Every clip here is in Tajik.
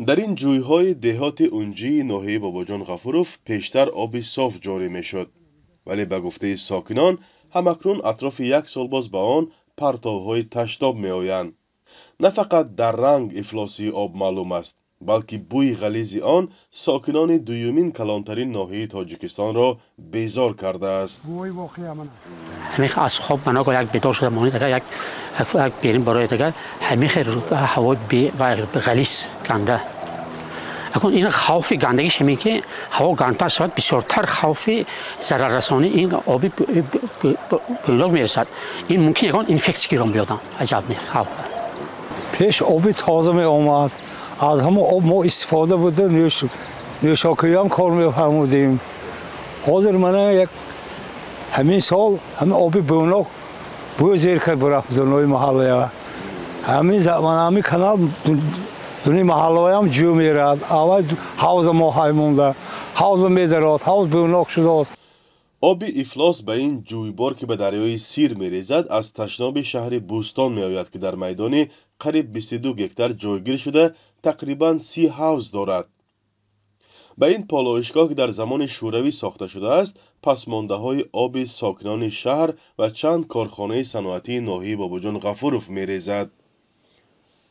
Дар ин ҷӯйҳои деҳоти Унҷии ноҳияи Бобоҷон Ғафуров пештар оби соф ҷорӣ мешуд, вале ба гуфтаи сокинон, ҳамакнун атрофи як сол боз ба он партовҳои таштоб меоянд. На фақат дар ранг ифлосии об маълум аст, балки бӯи ғализи он сокинони дуюмин калонтарин ноҳияи Тоҷикистонро безор кардааст. Ҳамин аз хоб маногоҳ як бедор шуда монед, агар як берин барои агар ҳамин хел ҳавои ғализ ганда. Акун ин хавфи гандагиш ҳамин ки ҳаво гандтар шавад, бисёртар хавфи зараррасонии ин оби бӯйнок мерасад. Ин мумкин ягон инфексия гирон биёдам. Аҷаб не хавф. Пеш оби тоза меомад, аз ҳамон об мо истифода буда, нӯшокиам кор мефармудем. Ҳозир мана як ҳамин сол ҳамин оби бӯйнок бӯй зер кард бурафт дунои маҳаллая. Ҳамин мана ҳамин канал дуни маҳаллаям ҷӯ мерад. Аввал ҳавза мо ҳай монда, ҳавза медарод, ҳавз бӯйнок шудааст. Оби ифлос ба ин ҷӯйбор, ки ба дарёи Сир мерезад, аз ташноби шаҳри Бӯстон меояд, ки дар майдони қариб 22 гектар ҷойгир шуда, тақрибан 30 ҳавз дорад. Ба ин полоишгоҳ, ки дар замони шӯравӣ сохта шудааст, пасмондаҳои оби сокинони шаҳр ва чанд корхонаи саноатии ноҳияи Бобоҷон Ғафуров мерезад.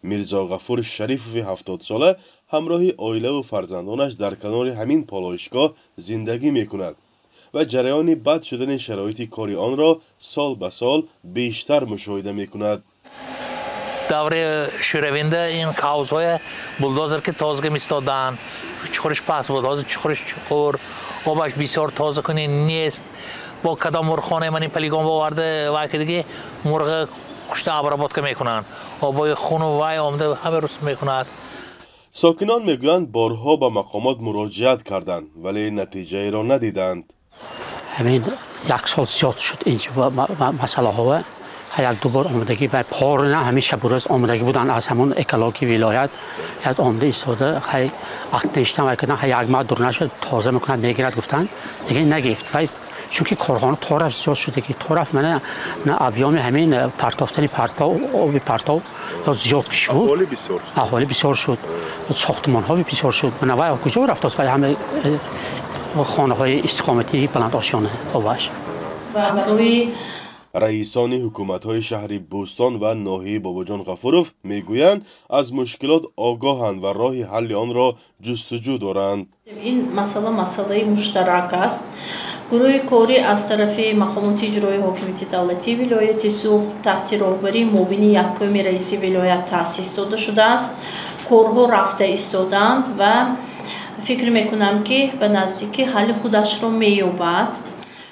Мирзоғафур Шарифови 70сола ҳамроҳи оилаву фарзандонаш дар канори ҳамин полоишгоҳ зиндагӣ мекунад ва ҷараёни бад шудани шароити кори онро сол ба сол бештар мушоҳида мекунад. Давраи шӯравинда ин ҳавзҳоя булдозер ки тозага мистоданд, чуқуриш паст буд, ҳозир чуқуриш чуқур, обаш бисёр тоза кунӣ нест. Бо кадом мурғхонаи ман ин полигон боварда вай ки диги мурға кушта обработка мекунанд, обои хуну вай омада ҳама рӯз мекунад. Сокинон мегӯянд, борҳо ба мақомот муроҷиат карданд, вале натиҷаеро надиданд. Ҳамин як сол зиёд шуд ин масъалаҳо. Як ду бор омадагӣ ва порна ҳамин шабу рӯз омадагӣ буданд аз ҳамон экологии вилоят. Як омада истода, хай акт навиштан вай кардан, хай як маҳ дур нашуд, тоза мекунад, мегирад гуфтанд, дигар нагирифт. Вай чунки корхона то рафт зиёд шуда, ки то рафт мана объёми ҳамин партофтани партов, оби партов зиёд шуд, аҳолӣ бисёр шуд, сохтмонҳо бисёр шуд. Мана вай куҷо рафтааст вай ҳама хонаҳои истиқоматии баландошёна обаш. Раисони ҳукуматҳои шаҳри Бӯстон ва ноҳияи Бобоҷон Ғафуров мегӯянд, аз мушкилот огоҳанд ва роҳи ҳалли онро ҷустуҷӯ доранд. Ин масъала масъалаи муштарак аст. Гурӯҳи корӣ аз тарафи мақомоти иҷроии ҳокимияти давлатии вилояти Суғд таҳти роҳбарии муовини якуми раиси вилоят таъсис дода шудааст. Корҳо рафта истодаанд ва фикр мекунам, ки ба наздикӣ ҳалли худашро меёбад.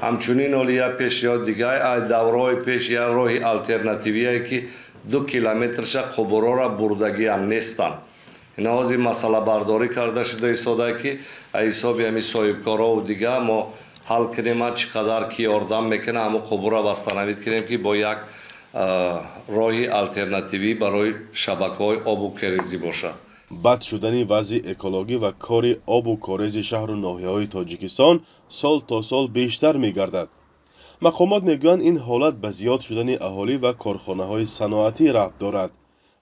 Ҳамчунин оли як пешниҳод дигар аз давраҳои пеш, як роҳи алтернативие, ки 2 километрша қубурора бурдагиам нестанд. Ина ҳозир масъалабардорӣ карда шуда истода, ки аз ҳисоби ҳамин соҳибкорову дигар мо ҳал кунем, чӣ қадар ки ёрдам мекунад, ҳамун қубурро восстановить кунем, ки бо як роҳи алтернативӣ барои шабакаҳои обу керезӣ бошад. Бад шудани вазъи экологӣ ва кори обу корези шаҳру ноҳияҳои Тоҷикистон сол то сол бештар мегардад. Мақомот мегӯянд, ин ҳолат ба зиёд шудани аҳолӣ ва корхонаҳои саноатӣ рабт дорад,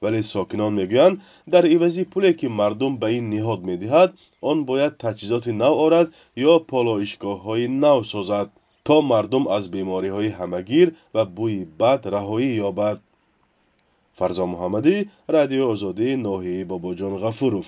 вале сокинон мегӯянд, дар ивази пуле, ки мардум ба ин ниҳод медиҳад, он бояд таҷҳизоти нав орад ё полоишгоҳҳои нав созад, то мардум аз бемориҳои ҳамагир ва бӯи бад раҳоӣ ёбад. Фарзон Муҳаммадӣ, Радиои Озодӣ, ноҳияи Бобоҷон Ғафуров.